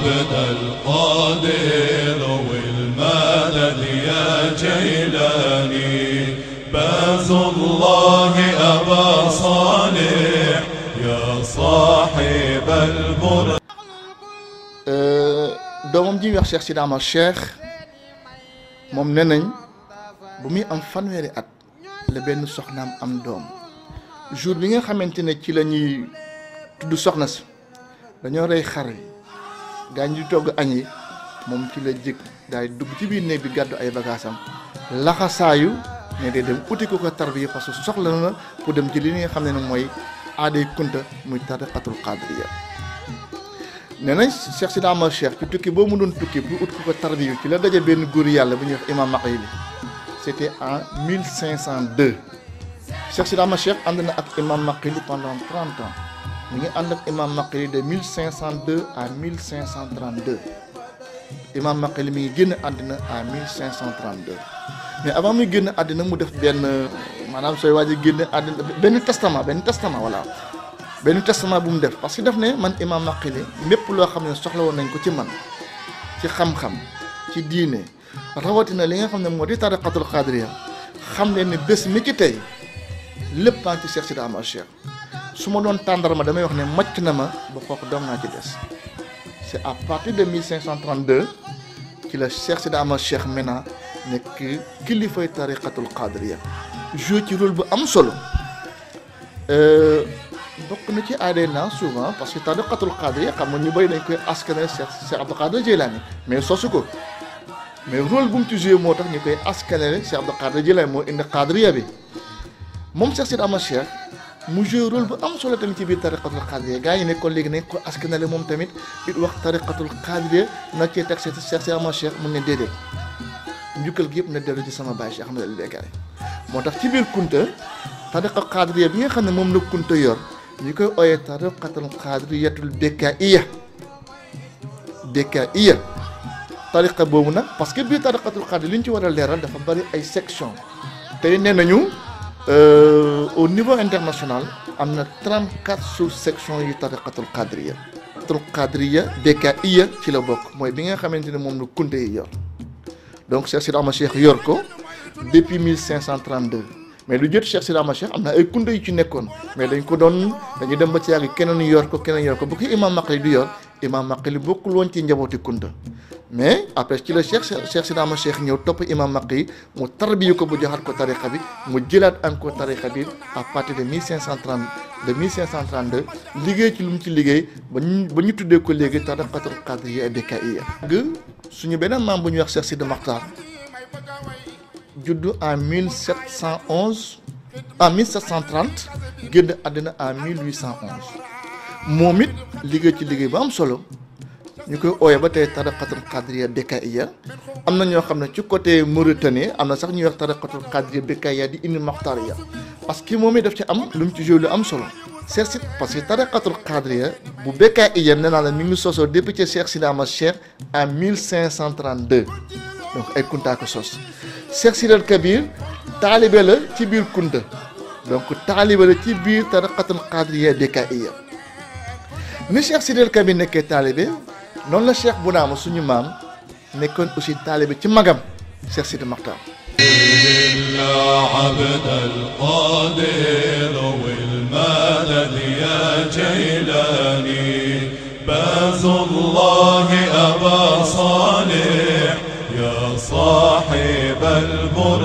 عبد القادر والمدد يا جيلاني باز الله أبا صالح يا صاحب البر. doomam ji ñuy wax Cheikh Sidi Ahmad Cheikh moom nee nañ bu muy am fanweeri at la benn soxnaam am doom jour bi nga xamante ne ci la ñuy tudd soxna si dañoo rey xar yi gaa ñi di togg añ yi moom ci la jëkk daay dugg ci biir néeg bi gàddu ay bagaasam laxasaayu ne day dem uti ko tarbiya parce que soxla na pour dem ci li nga xam ne ne mooy aaday kunta muy tariqatul qadiriya. nee nañ Cheikh Sidi Ahmad Cheikh ci tukki boo mu doon tukki pour ut ko tarbiya ci la daje benn góor yàlla bu ñuy wax imam Maqili. C'était en 1502 Cheikh Sidi Ahmad Cheikh ànd na ak imam Maqili pendant 30 ans mu ngi ànd ak imam Maqili de 1502 à 1532 imam Maqili mi ngi génn àddina à 1532 mais avant muy génn àddina mu def benn maanaam sooy waaj a génn àddina benn testament voilà benn testament bu mu def parce que daf ne man imam Maqili lépp loo xam ne soxla woon nañ ko ci man ci xam-xam ci diine rawatina li nga xam ne moo di tariqatul qadiriya xam leen ni bés mi ci tey lépp a ngi ci Cheikh Sidi Ahmad Cheikh su ma doon tàndarma damay wax ne màcc na ma ba kooku doom naa ci des c'est à partir de 1532 ci la Cheikh Sidi Ahmad Cheikh maintenant nekk kilifay tariqatul qadiriya joué ci rôle bu am solo bokk na ci aaday naa souvent parce que tariqatul qadiriya xam nga ñu bëri dañ koy askanale Cheikh Abdou Qadir Jilani mais sosu ko mais rôle bu mu ci joué moo tax ñu koy askanale Cheikh Abdou Qadir Jilani moo indi qadiriya bi moom Cheikh Sidi Ahmad Cheikh mu joué rôle bu am solo tamit ci biir tariqatul qadiriya gaa yi ne kon léegi nañ ko askanale moom tamit it wax tariqatul qadiriya na cee teg Cheikh Sidi Ahmad Cheikh mun ne déedéet njukkal gi yëpp na dellu ci sama baay Cheikh Ahmad al Bekkaay moo tax ci biir kunta tariqa qadiriya bi nga xam ne moom la kunta yor ñu koy ooyee tariqatul qadiriyatul Bekkaaiya tariqa boobu nag parce que biir tariqatul qadiriya li ñu ci war a leeral dafa bari ay section tey nee nañu au niveau international am na 34 sous-sections yu tariqatul qadiriya. tariqatul qadiriya Bekkaaiya ci la bokk mooy bi nga xamante ne moom la kunta yi yor donc Cheikh Sidi Ahmad Cheikh yor ko depuis 1532 mais lu jot Cheikh Sidi Ahmad Cheikh am na ay kunta yu ci nekkoon mais dañuy dem ba ci yàgg keneen yor ko bu ko imam Maqili du yor imam Maqili bokkul woon ci njabooti kunta mais après ci la Cheikh Sidi Ahmad Cheikh ñëw topp imam Maqili mu tarbiyu ko bu joxaat ko tariqa bi mu jëlaat encore tariqa bi à partir de 1532 liggéey ci lu mu ci liggéey ba ñu tuddee ko léegi tariqatul qadiriya Bekkaaiya. suñu beneen maam bu ñuy wax Cheikh Sidi Makhtar juddu en 1711 en 1730 génn àddina en 1811 moom it liggéey ci liggéey bu am solo ñu koy ooyee ba tey tariqatul qadiriya Bekkaaiya am na ñoo xam ne ci côté Mauritanie am na sax ñuy wax tariqatul qadiriya Bekkaaiya di indi Maxtaariya parce que moom it daf ci am lu mu ci joué lu am solo Cheikh Sidi parce que tariqatul qadiriya bu Bekkaaiya nee naa la mi ngi sosoo depuis ci Cheikh Sidi Ahmad Cheikh en 1532 donc ay kunta ko sos Cheikh Sidi al Kabir taalibe la ci biir kunta donc taalibe la ci biir tariqatul qadiriya Bekkaaiya ni Cheikh Sidi al Kabir nekkee taalibe noonu la Cheikh Bounama suñu maam nekkoon aussi taalibe ci magam Cheikh Sidi Makhtar. عبد القادر والمدد يا جيلاني باز الله أبا صالح يا صاحب البر.